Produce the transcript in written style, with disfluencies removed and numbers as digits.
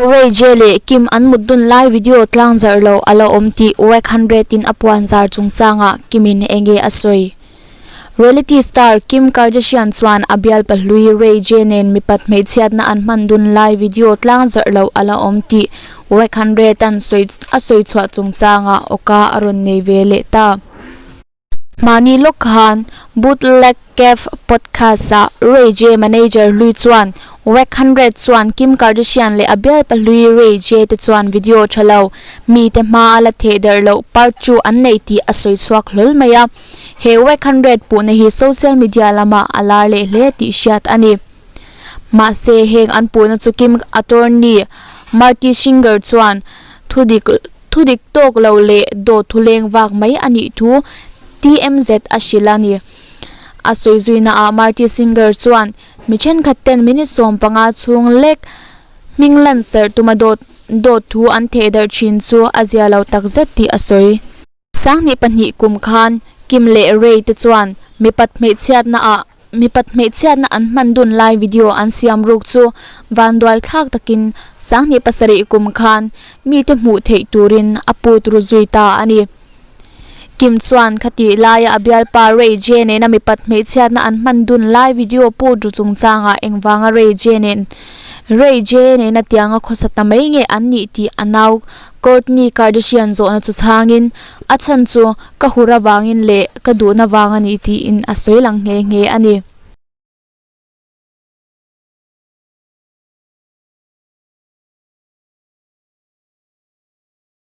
Ray J leh Kim an mut dun lai video tlang zarh loh a la awm tih Wack hundred in a puan zar chungchangah Kimin enge a sawi. Reality star Kim Kardashian chuan a bialpa hlui Ray J nen mipat hmeichhiatna an hman dun lai video tlang zarh loh a la awm tih Wack hundred an sawi a sawi chhuah chungchangah awka a rawn nei ve leh ta. Mahni lawk khan Bootleg Cave podcast-ah Ray J manager hlui chuan Wack hundred chuan Kim Kardashian leh a bialpa hlui Ray J te chuan video tha lo, mite hma a la theh derh loh part chu an nei tih a sawi chhuak hlawl mai a. He Wack hundred puhna hi social media lamah a lar leh hle tih hriat a ni. Mahse, heng an puhna chu Kim attorney Marty Singer chuan thudik Thudik tawk lo leh dawt thu leng vak mai a nih thu TMZ a hrilh a ni. A sawi zuina ah Marty Singer chuan mi thenkhat ten minute 15 chhung lek hming lan serh tuma dawt dawt thu an theh darh thin chu a zia lo takzet tih a sawi. Sanghnih pahnih kum khan Kim leh Ray te chuan mipat hmeichhiatna ah Mipat hmeichhiatna an hman dun lai video an siam ruk chu vanduai thlak takin 2007 kum khan mite hmuh theih turin a put ru zui ta a ni. Kim chuan khatih laia a bialpa Ray J nena mipat hmeichhiatna an hman dun lai video put ru chungchangah engvanga Ray J nen Ray J nena tianga khawsa ta mai nge an nih tih a nau Kourtney Kardashian zawhna chu chhangin a chhan chu Ka hur avangin leh ka duhna vang a ni tiin a sawi lang nghe nghe a ni.